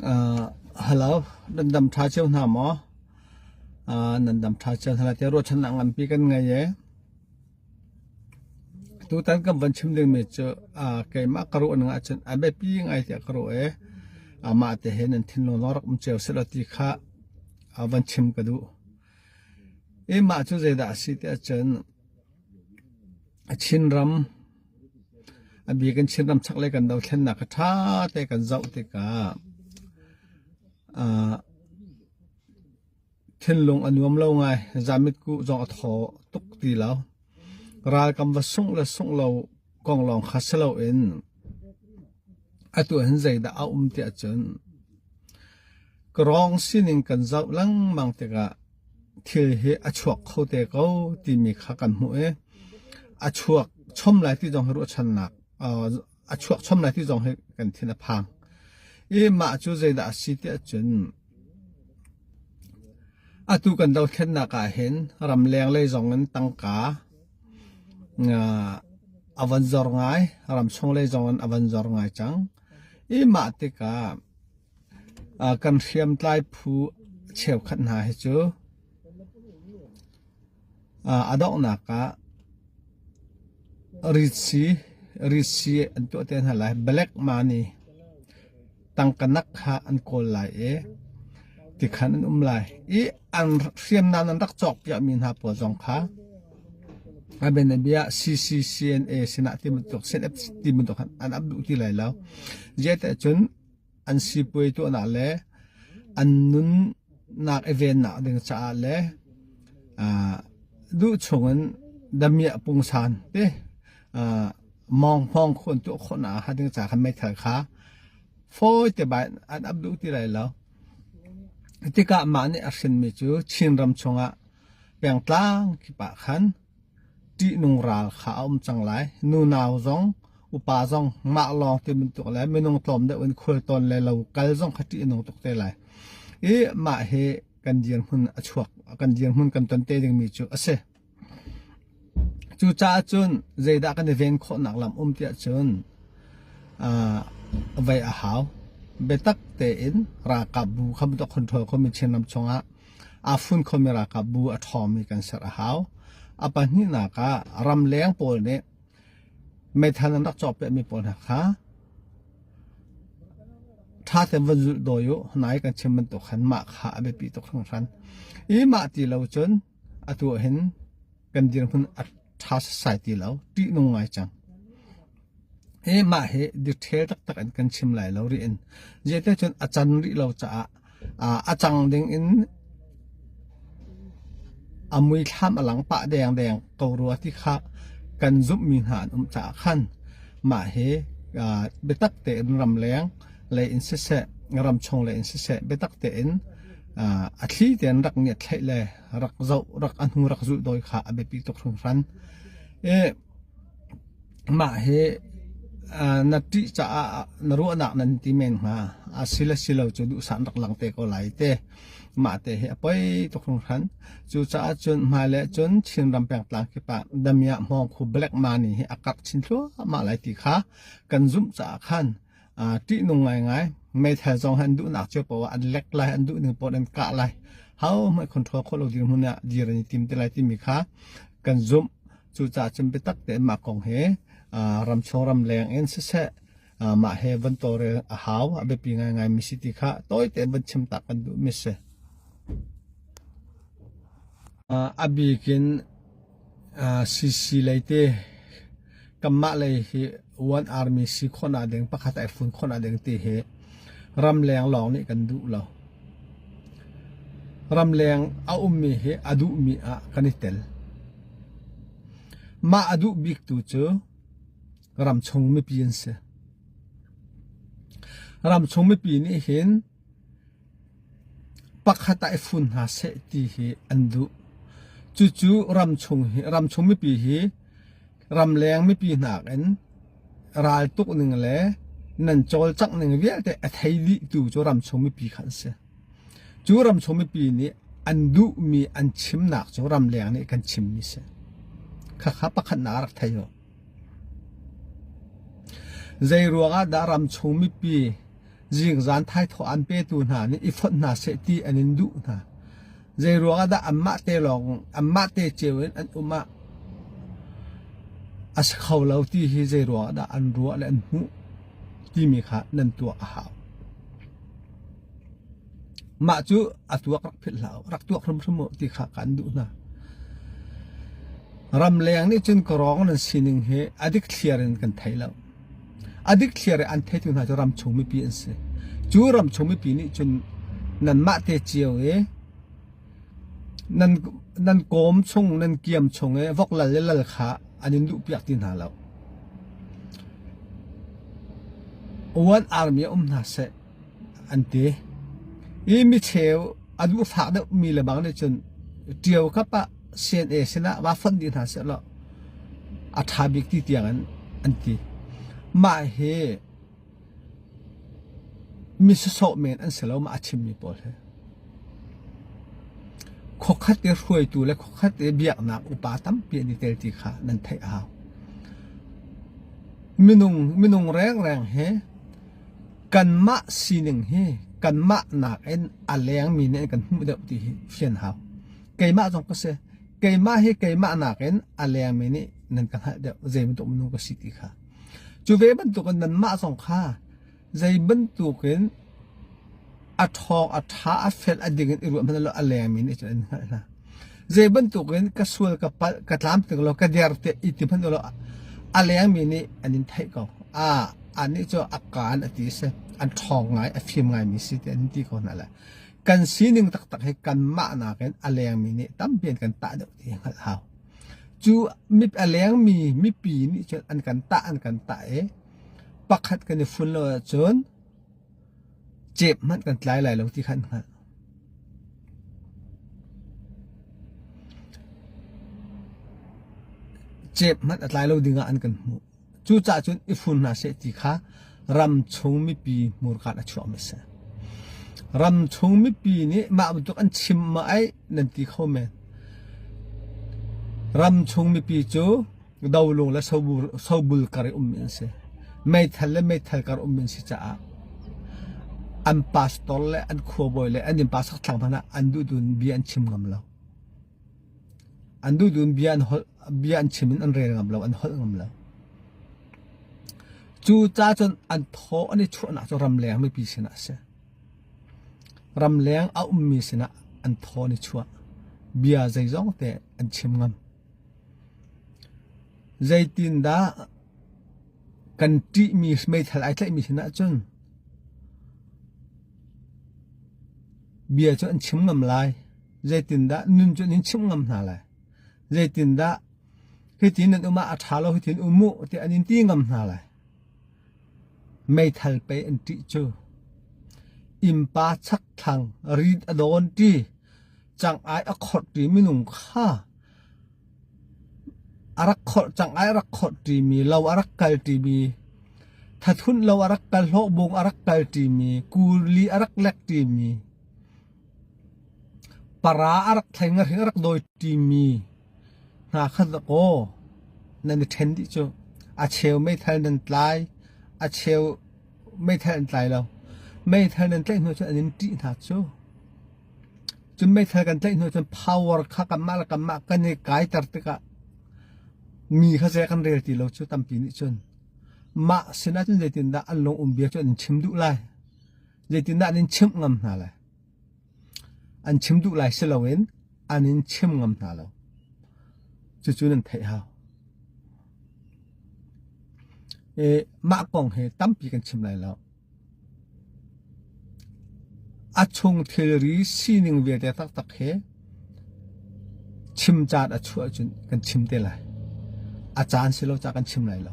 Hello, nan dam ṭha cio hna maw? Nan dam ṭha cio hna lai tiah ruahchannak nganpi kan ngei e. Tutan kan van chim dingmi cu keimah ka ruah ning ahcun a biapi ngai tiah ka ruah e. Amah te he nan thinlung zong rak um cio sehlaw ti kha van chim ka duh. I mah cu zeidah a si tiah cun Chinram a bik in Chinram chaklei kan dothlennak kha ṭha te kan zoh tikah thinlung a nuam lo ngai. Zamitkuh zong a thaw tuk ti lo. Ralkam va sungh le sungh lo kong lawng kha si loin atu hin zeidah a um tiah cun ka rawng sining kan zoh lengmang tikah thil hi a chuak kho te ko timi kha kan hmuh i a chuak chom lai ti zong hi ruahchannak a chuak chom lai ti zong hi kan thin a phang. I mah cu zeidah a si tiah cun atu kan dothlennak ah hin ramleng lei zong in tangka a van zor ngai, ramchung lei zong in a van zor ngai cang. I mah tikah Kan hriamtlai phu cheukhat hna hi cu a donghnak ah ritsi ritsi an tuah te hna lai. Black money tangka nak kha an kawl lai i tikhan an um lai i an hriamnam an rak cawkpiakmi hna pawl zong kha a bianabia CCCNA sinah ti bantuk CNF ti bantuk an ap duh ti lai lo. Zeitiah cun an sipuai tuahnak le an nunnak i vennak ding caah le duh chungin damiah pungsan te mawng hmawng khu an tuah khawhnak hnga ding caah khan meithal kha fawi te bai an ap duh ti lai lo. Tikah mah nih a hrinmi cu Chinram chungah pengtlang kip ah khan ṭihnung ral kha a um cang lai. Nunau zong, upa zong mah lawng ti bantuk le minung tlawm deuh in khualtawn le lo kal zong kha ṭih a nung tuk te lai. I mah hi kan dirhmun a chuak, kan dirhmun kan ton te dingmi cu a si. Cucaah cun zeidah kan i ven khawhnak lam um tiah cun vei a hau. Biatak tein ralkap bu kha bantuk control khomi Chinram chungah aa fun khomi ralkap bu a ṭhawngmi kan ser a hau. A pahnihnak ah ramleng pawl nih meithal an rak cawkpiakmi pawl hna kha ṭha tein van zulh dawi u. Nai kan chim bantuk khan mah kha a biapi tuk hringhran. I mah ti lo cun atu ah hin kan dirhmun a ṭha sasai ti lo, ṭihnung ngai cang. Hi mah hi detail taktak in kan chim lai lo rih in. Zeite cun a can rih lo caah a cang ding in a muithlam a lang pah dengdeng ko rua ti kha kan zumhmi hna an um caah khan mah hi biatak tein ramleng lei in siseh ramchung lei in siseh biatak tein a thli tein rak ngiat thlaih le rak zoh rak a hnu rak zulh dawi kha a biapi tuk hringhran. I mah hi na ṭih caah na ruahnak nan ti men hnga. A si le si lo cu duhsah in rak lang te ko lai te. Mah te hi a poi tuk hringhran. Cucaah cun hmailei cun Chinram pengtlang kip ah damiah hmawngkhu black money hi a karh chin thluahmah lai ti kha kan zumh caah khan ṭihnung ngaingai. Meithal zong hi an duhnak cio paoh ah an lek lai, an duh ning paoh an kah lai. Hohmanh control khawh lo dirhmun ah dir an i tim te lai timi kha kan zumh. Cucaah cun biatak tein mah kong hi ramchung ramleng in siseh mah he van tawlrel a hau a biapi ngaingai mi si ti kha tawi tein van chim tak kan duh mi si. A bik in CC lei te kanmah lei hi One Army si khawhnak ding pakhat ai fun khawhnak ding ti hi ramleng lawng nih kan duh lo. Ramleng a ummi hi a duhmi ah kan i tel. Mah a duh bik tu cu ramchung mipi an si. Ramchung mipi nih hin pakhat ah i fun hna seh ti hi an duh. Cucu ramchung hi ramchung mipi hi ramleng mipi nakin raltuk ning le nan cawlcangh ning vialte a thei dihtu cu ramchung mipi kha an si. Cu ramchung mipi nih an duhmi an chimnak cu ramleng nih kan chimmi si. Khakha pakhatnak rak thei u. Zei ruangah dah ramchung mipi. Zingzan thaithawh an petu hna nih i fonh hna seh ti an in duh hna. Zeiruang ah dah anmah te lawng anmah te cio in an um ah a si kho lo ti hi zeiruang ah dah an ruah le an hmuh timi kha nan tuah a hau. Mah cu a tuak rak philh hlah u, rak tuak hrimhrim u ti kha kan duh hna. Ramleng nih cun kawrawng nan sining hi a dikthliar in kan thei lo. A dikthliar i an theitu hna cu ramchung mipi an si. Cu ramchung mipi nih cun nanmah te cio i nan nan kawm chung nan kiam chung i vok lal le lal kha an in duhpiak ti hna lo. One army um hna seh an ti. I micheu a duhfak deuhmi lebang nih cun ṭio kap ah CNA sinah va fonh dih hna sehlaw a ṭha bik ti tiang in an ti. Mah hi mi sawsawh men an si lo mah a chimmi pawl hi. Khuakhat i hruaitu le khuakhat i biaknak upa tampi an i tel ti kha nan theih a hau. Minung minung rengreng hi Kanmah sining hi kanmah nakin a lengmi nih an kan hmuh deuh ti hi fian hau. Keimah zong ka si. Keimah hi keimah nakin a lengmi nih nan ka hngalh deuh zei bantuk minung ka si ti kha. Cu ve bantukin nanmah zong kha zei bantukin a ṭhawng, a ṭha, a fel, a ding in i ruah hmanh law a lengmi nih cun an hngalh hna. Zei bantukin ka sual, ka palh, ka tlamtling law ka der tiah i ti hmanh ulaw a lengmi nih an in theih ko. Ah, annih cu a kaan a ti si. An ṭhawng ngai, a fim ngaimi si ti an ti ko hna lai. Kan sining taktak hi kanmah nakin a lengmi nih tampi an kan tah deuh ti hngalh hau. Cu a lengmi mipi nih cun an kan tah an kan tah i pakhat kan i fun lo ahcun cep hmanh kan tlai lai lo ti kha an hngalh. Cep hmanh a tlai lo dingah an kan hmuh. Cucaah cun i fun hna seh ti kha ramchung mipi hmurka in a chuakmi a si. Ramchung mipi nih mah bantuk an chim ma ai nan ti kho men. Ramchung mipi cu dolung le sobul kar i ummi an si. Meithal le meithal kar ummi an si caah an pastor le an khuabawi le an innpa sakthlang hmanh ah an duhdun bia an chim ngam lo. An duhdun bia an holh bia an chim in an rel ngam lo, an holh ngam lo. Cu ca cun an thaw an i chuahnak cu ramleng mipi sinah a si. Ramleng a ummi sinah an thaw an i chuah. Bia zeizong te an chim ngam. Zeitindah kan ṭihmi meithal ai tlaihmi sinah cun bia cu an chim ngam lai. Zeitindah nun cu an in chimh ngam hna lai. Zeitindah hitin nan um ah a ṭha lo hitin um u tiah an in ti ngam hna lai. Meithal pei an ṭih cu. Innpa chakthlang rit a dawn ṭi, cang-ai a khorh ṭi minung kha a rak khorh cang-ai a rak khorh ṭimi, lo a rak kal ṭimi, thathunh lo a rak kal, hlawhbung a rak kal ṭimi, kuli a rak lek ṭimi, para a rak thleng a hring a rak dawi ṭimi hna kha dakaw nan i ṭhen dih cu. A cheu meithal nan tlai, a cheu meithal an tlai lo. Meithal nan tlaih hnu cun an in ṭih hna cu. Cun meithal kan tlaih hnu cun power kha kanmah le kanmah kan i kaiter tikah mi kha zei kan rel ti lo cu tampi nih cun. Mah sinah cun zeitindah an lung um bia cu an in chim duh lai? Zeitindah an in chimh ngam hna lai? An chim duh lai si loin an in chim ngam hna lo. Cucu nan theih hau. I mah kong hi tampi kan chim lai lo. A chung thilri sining vialte taktak hi chim caan a chuah cun kan chim te lai. A caan si lo ca kan chim lai lo.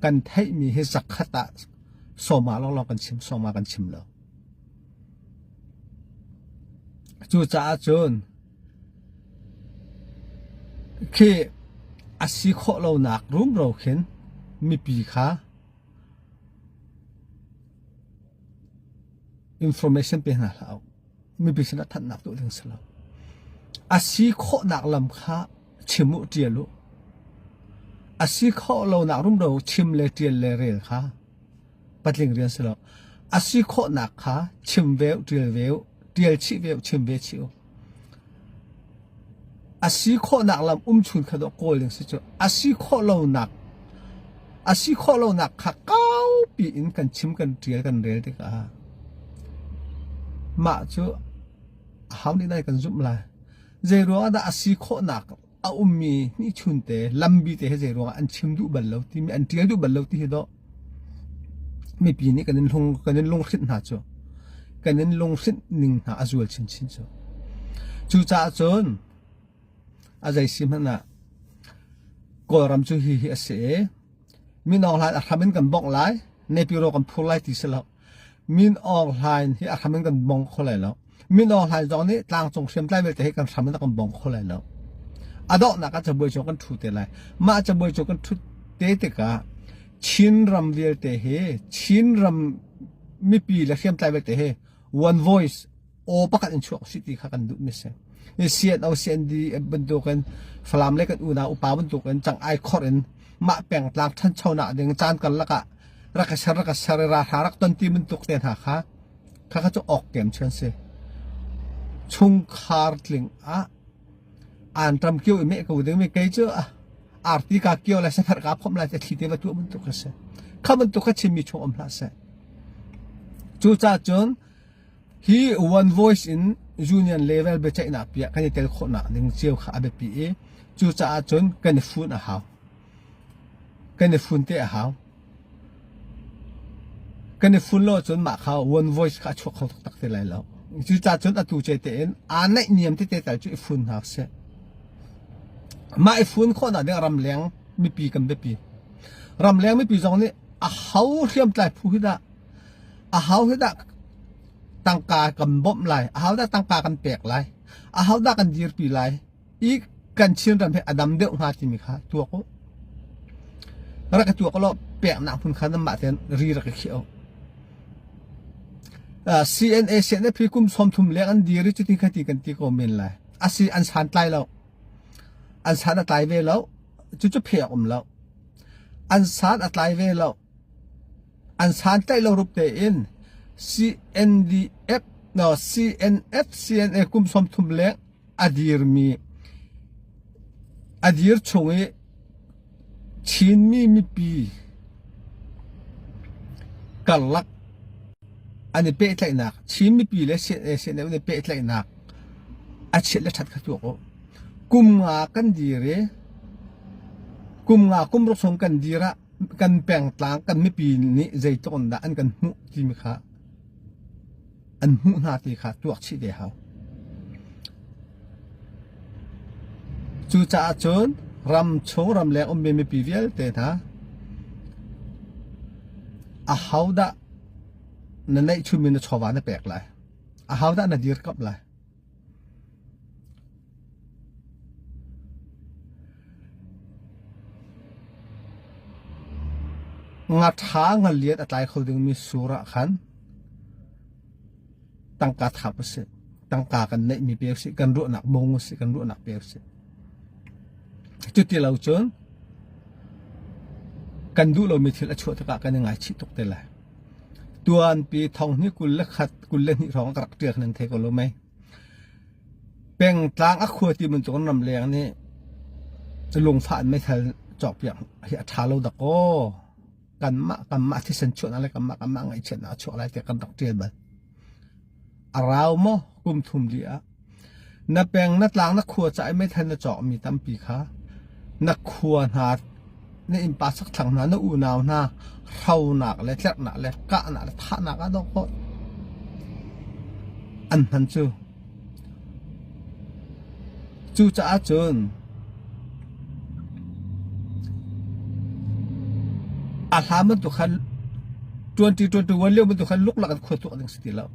Kan theihmi hi zakhat ah sawma lawnglawng kan chim, sawma kan chim lo. Cucaah cun khi a si khawh lonak rumro khin mipi kha information pe hna hlah u. Mipi sinah thanhnak tuah ding si lo. A si khawhnak lam kha chim u, ṭial u. A si khawh lonak rumro chim le ṭial le rel kha. Patling rian si lo. A si khawhnak kha chim ve u, ṭial ve u, ṭial chih ve u, chim ve chih u. A si khawhnak lam umchun kha dawh kawl ding si cu. A si khawh lonak a si khawh lonak kha kaupi in kan chim kan ṭial kan rel tikah mah cu aho nih dah kan zumh lai? Zeiruang ah dah a si khawhnak a ummi hnihchun te lambi te hi zeiruang ah an chim duh bal lo timi an ṭial duh bal lo ti hi dawh mipi nih kan in lung kan in lunghrinh hna cu kan in lunghrinh ning hna a zual chinchin cu. Cucaah cun a zei si hmanh ah Kawlram cu hi hi a si i Min Aung Hlaing a hram in kan bongh lai, Nepiro kan phur lai ti si lo. Min Aung Hlaing hi a hram in kan bong kho lai lo. Min Aung Hlaing zong nih tlangcung hriamtlai vialte hi kan hram in a kan bong kho lai lo. A donghnak ah cabuai cung kan ṭhu te lai. Mah cabuai cung kan ṭhut te tikah Chin ram vialte hi Chin ram mipi le hriamtlai vialte hi one voice aw pakhat in chuak usih ti kha kan duhmi a si. CNO, CND bantukin Falam le kan unau upa bantukin cang ai khor in mah pengtlang ṭhanchonak ding caan karlak ah rak i ser rak i ser i ralhrang rak ton ti bantuk te hna kha kha kha cu awk kem cu an si. Chungkhar tling ah an ṭam kio i meh ko dingmi kei cu arti ka kio le safer ka phomh lai te thli te va tuah bantuk a si. Kha bantuk kha Chinmi chung um hlah seh. Cucaah cun Hi one voice in union level biaceihnak piah kan i tel khawhnak ding cio kha a biapi i cucaah cun kan i fun a hau. Kan i fun te a hau. Kan i fun lo cun mah kha one voice kha a chuak kho taktak te lai lo. Cucaah cun atu ce tein aa naihniam tete tal cu i fun hna seh. Mah i fun khawhnak ding ramleng mipi kan biapi. Ramleng mipi zong nih a ho hriamtlai phu hi dah Aho hi dah tangka kan bawmh lai? Aho dah tangka kan pek lai? Aho dah kan dirpi lai? I kan Chinram hi a dam deuh hnga timi kha tuak u. Rak i tuak law peknak hmun kha nanmah tein ri rak i khiah u. Uh, CNA CNF hi kum 30 leng an dir i cuti khati kan ti ko men lai. Asi an san tlai lo. An san a tlai ve lo. Cucu phe um lo. An san a tlai ve lo. An santlaih lo rup tein CNDF no CNF CNA kum 30 leng a dirmi a dir chung i Chinmi mipi karlak an i pehtlaihnak Chin mipi le CNA CNF an i pehtlaihnak a chiat le ṭhat kha tuak u. Kum nga kan dir i kum nga kum ruk chung kan dir ah kan pengtlang kan mipi nih zeitluk in dah an kan hmuh timi kha an hmuh hna ti kha tuak chih ve hau. Cucaah cun ram chung ramleng ummi mipi vialte hna ahodah na neihchunmi na chawva na pek lai? Ahodah na dirkamh lai? Ngaṭha ngalian a tlai kho dingmi sur ah khan tangka thap usih. Tangka kan neihmi pe usih, kan ruahnak bung usih, kan ruahnak pe usih. Cuti lo cun kan duh lomi thil a chuah tikah kan i ngaichih tuk te lai. Tuanpi thong hi 21 22 hrawng ka rak ṭial nan thei ko lo mei. Pengtlang a khua ti bantuk in ramleng nih lungfah in meithal cawkpiak hi a ṭha lo dakaw. Kanmah kanmah thisen chuahnak le kanmah kanmah ngaihchiatnak a chuak lai tiah kan rak ṭial bal. A rau maw kum thum li ah na peng na tlang na khua ca i meithal na cawkmi tampi kha na khua hna na innpa chakthlang hna na unau hna hronak le tlerhnak le kahnak le thahnak ah dawh khawh an hman cu. Cucaah cun a hlan bantuk khan 2021 lio bantuk khan luklak in khua tuak ding si ti lo.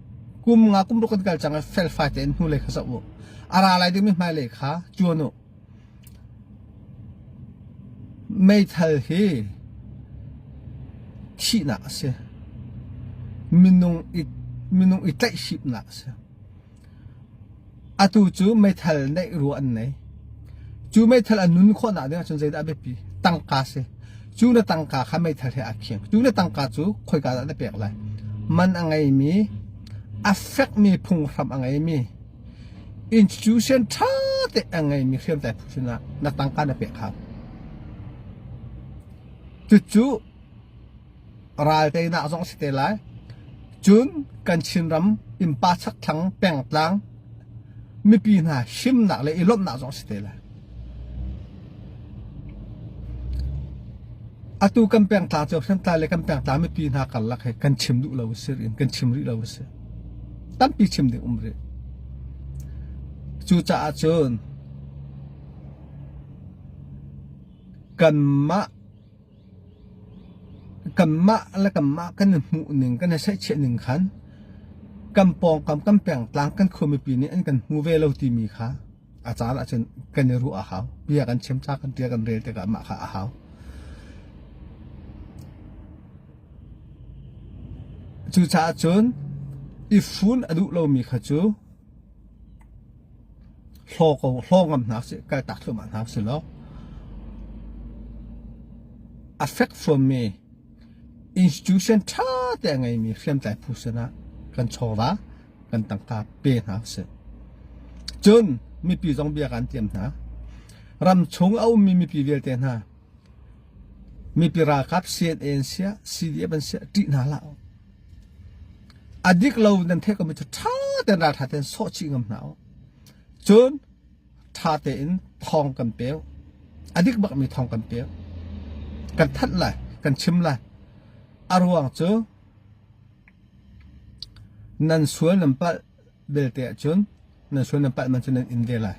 Kum nga kum ruk kan kal cang i felfai tein hnulei kha zoh u. A ra lai dingmi hmailei kha cuan u. Meithal hi thihnak a si. Minung i minung i tlaihhripnak a si. Atu cu meithal neih rua an nei. Cu meithal a nun khawhnak ding ahcun zeidah a biapi? Tangka si. Cu na tangka kha meithal he aa khiang. Cu na tangka cu khoika dah na pek lai? Man a ngeimi, a fekmi phunghram a ngeimi, institution ṭha te a ngeimi hriamtlai phu sinah na tangka na pek hau. Cucu ral teinak zong a si te lai. Cun kan Chinram innpa chakthlang pengtlang mipi hna himnak le i lawmhnak zong a si te lai. Atu kan pengtlang cio hriamtlai le kan pengtlang mipi hna karlak he kan chim duh lo a si rih kan chim rih lo a si. Tampi chim ding um rih. Cucaah cun kanmah Kanmah le kanmah kan i hmuhning, kan i seihchiah ning khan kan pawngkam, kan pengtlang, kan khua mipi nih an kan hmu ve lo timi kha a caan ahcun kan i ruah a hau. Bia kan chim, ca kan ṭial, kan rel tikah mah kha a hau. Cucaah cun i fun a duh lomi kha cu Hlaw ko, hlaw ngam hna usih, kaltak thluahmah hna usih law a fekfuammi institution ṭha te a ngeimi hriamtlai phu sinah kan chawva, kan tangka pe hna usih. Cun mipi zong bia kan tiam hna. Ramchung a ummi mipi vialte hna mipi ralkap CNA an siah, CDF an siah ṭih hna hlah u. A dik lo nan theih komi cu ṭha tein ralṭha tein sawh chih ngam hna u. Cun ṭha tein thawng kan peu. A dik bakmi thawng kan peu. Kan thanh lai, kan chim lai. A ruang cu nan sual nan palh belte ahcun nan sual nan palh man cu nan in ve lai.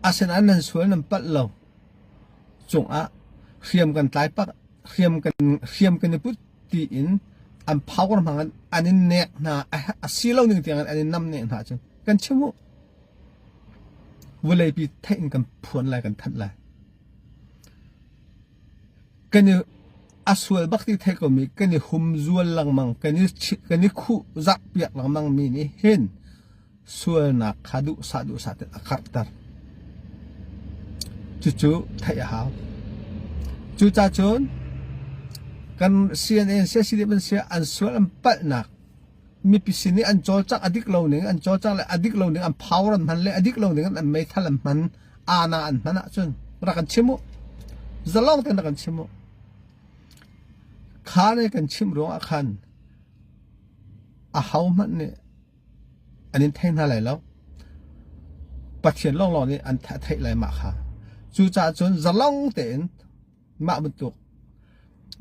Asinain nan sual nan palh lo cungah hriam kan tlai pak hriam kan hriam kan i put tiin an power hmang in an in nek hna a si lo ning tiang in an in nam nek hna cun kan chim u vawleipi theih in kan phuan lai kan thanh lai kan i a sual bak ti thei komi kan i humzual lengmang kan i kan i khuh zak piak lengmang mi nih hin sualnak kha duhsah duhsah tein a karhter. Cucu theih a hau. Cucacun kan CNN CCDF an si an sual an palhnak mipi sin i an cawlcangh a dik lo ning an cawlcangh le a dik lo ning an power an hman le a dik lo ning an meithal an hman ana an hman ahcun rak kan chim u zalong tein rak kan chim u kha ne kan chim ruangah khan a ho hmanh nih an in thei hna lai lo. Pathian lawnglawng nih an theih lai mah kha. Cucaah cun zalong tein mah bantuk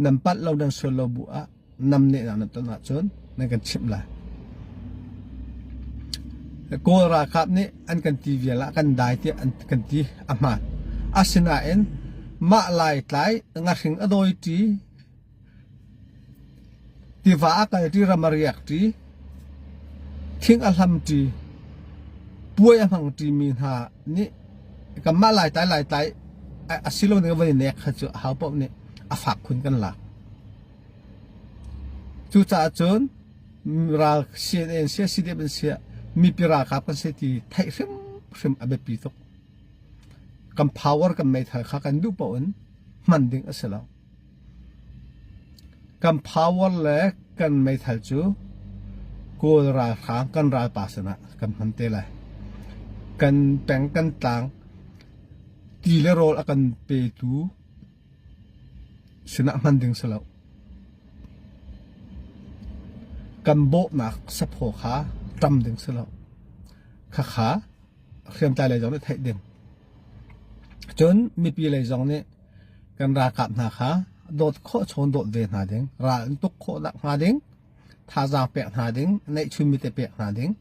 nan palh lo nan sual lo bu ah namnehnak nan ton ahcun nan kan chimh lai. Kawl ralkap nih an kan ti vial ah kan dai tiah an kan ti a hmaan. Asinain mah Laitlai ngahring a dawi ṭi Tiva a kalṭi, ram a riakṭi, thing a hlamṭi, puai a hmangṭimi hna nih kanmah Laitlai Laitlai a si lo ning van i nek kha cu ahopaoh nih a fak khun kan lak. Cucaah cun ral CNN siah CDF an siah mipi ralkap kan si ti theih hrimhrim a biapi tuk. Kan power kan meithal kha kan duh paoh in hman ding a si lo. Kan power le kan meithal cu Kawl ralhrang kan ralpa sinah kan hman te lai. Kan peng kan tlang ti le rawl a kan petu sinah hman ding si lo. Kan bawhnak saphaw kha ṭam ding si lo. Khakha hriamtlai lei zong nih theih ding. Cun mipi lei zong nih Kan ralkap hna kha dawt khawh chawn dawt ve hna ding, ral an tuk khawh nakhnga ding, thazaang pek hna ding, neihchunmi te pek hna ding,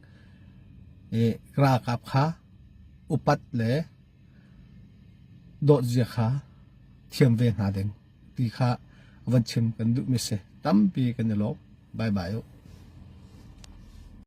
i ralkap kha upat le dawt zia kha thiam ve hna ding ti kha van chim kan duhmi si. Tampi kan i lawm. Bye bye.